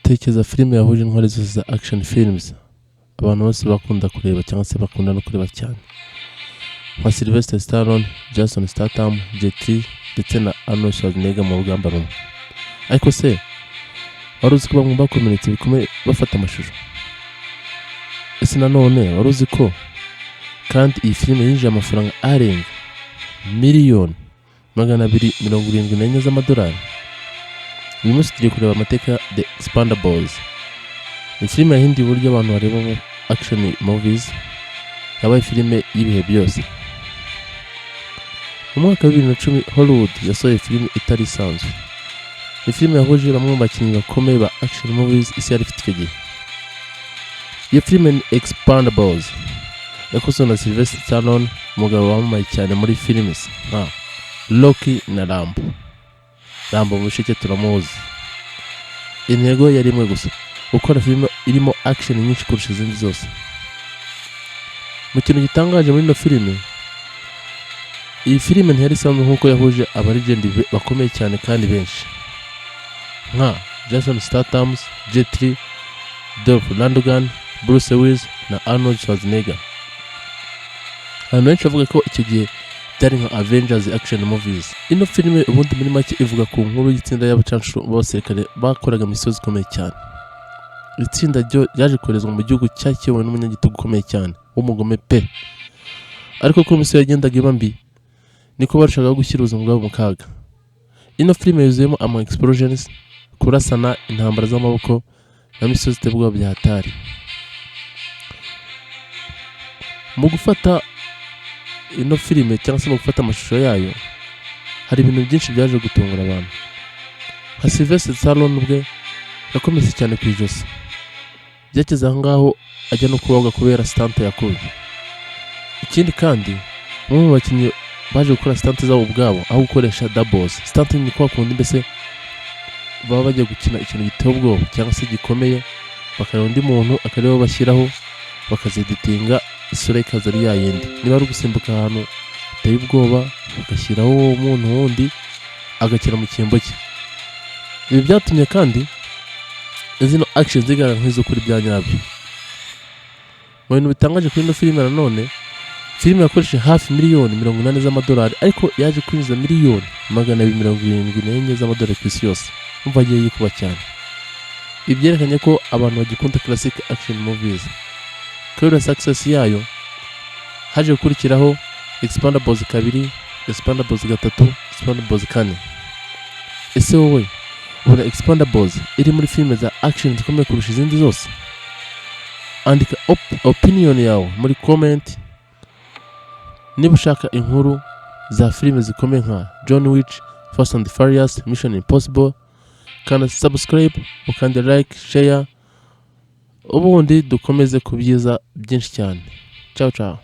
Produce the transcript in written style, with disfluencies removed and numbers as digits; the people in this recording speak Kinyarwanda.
Tekereza filime yahuje intwari zose za action films abantu bose bakunda kureba cyangwa se bakunda no kureba cyane, nka Sylvester Stallone, Jason Statham, Jet Li ndetse na Arnold Schwarzenegger mu rugamba rumwe. Ariko se wari uzi ko bamwe bakomeretse bikomeye bafata amashusho? Ese nanone wari uzi ko kandi iyi filime yinjiye amafaranga arenga miliyoni 274 z'amadolari? Uyu munsi tugiye kureba amateka ya The Expendables. Ni filime yahinduye uburyo abantu bareba action movies, yabaye filime y'ibihe byose. Mu mwaka wa 2010, Hollywood yasohoye filime itari isanzwe. Ni filime yahuje bamwe mu bakinnyi bakomeye ba action movies isi yari ifite icyo gihe. Iyo filime ni Expendables, yakozwe na Sylvester Stallone, umugabo wamamaye cyane muri films nka Rocky na Rambo. Rambo mu bisheke turamuzi. Intego yari imwe gusa: gukora filime irimo action nyinshi kurusha izindi zose. Mu kintu gitangaje muri ino filime, iyi filime ntiyari isanzwe nk'uko yahuje aba legend bakomeye cyane kandi benshi nka Jason Statham, Jet Li, Dolph Lundgren, Bruce Willis na Arnold Schwarzenegger. Abantu benshi bavuga ko icyo gihe byari nka Avengers action movies. Ino filime ubundi muri make ivuga ku nkuru y'itsinda y'abacancuro b'abasirikare bakoraga misiyo zikomeye cyane. Itsinda ryo ryaje koherezwa mu gihugu cyari kiyobowe n'umunyagitugu ukomeye cyane w'umugome pe, ariko ko misiyo yagendaga iba mbi niko barushagaho gushyira ubuzima bwabo mu kaga. Ino filime yuzuyemo ama explosions, kurasana, intambara z'amaboko na misiyo ziteye ubwoba bya hatari. Mu gufata ino filime cyangwa se mu gufata amashusho yayo, hari ibintu byinshi byaje gutungura abantu. Nka Sylvester Stallone ubwe yakomeretse cyane ku ijosi, byageze aho ngaho ajya no kubagwa kubera stunt yakoze. Ikindi kandi, bamwe mu bakinnyi baje gukora stunt zabo ubwabo aho gukoresha doubles. Stunt ni kwa kundi mbese baba bagiye gukina ikintu giteye ubwoba cyangwa se gikomeye, bakareba undi muntu akaribo bashyiraho, bakazeditinga isura ikaza ari yayindi. Niba ari ugusimbuka ahantu hateye ubwoba, bagashyiraho uwo muntu wundi agakina mu cyimbo cye. Ibi byatumye kandi zino action zigaragara nk'iz'ukuri bya nyabyo. Mu bintu bitangaje kuri ino filime nanone, filime yakoresheje hafi miliyoni 80 z'amadolari, ariko yaje kwinjiza miliyoni 274 z'amadolari ku isi yose. Umva, agiye yikuba cyane. Ibi byerekanye ko abantu bagikunda classic action movies. Kubera success yayo, haje gukurikiraho Expendables 2, Expendables 3, Expendables 4. Ese wowe ubona Expendables iri muri filime za action zikomeye kurusha izindi zose? Andika opinion yawe muri comment. Niba ushaka inkuru za filime zikomeye nka John Wick, Fast and Furious, Mission Impossible, kanda subscribe, ukande like, share, ubundi dukomeze ku byiza byinshi cyane. Ciao ciao.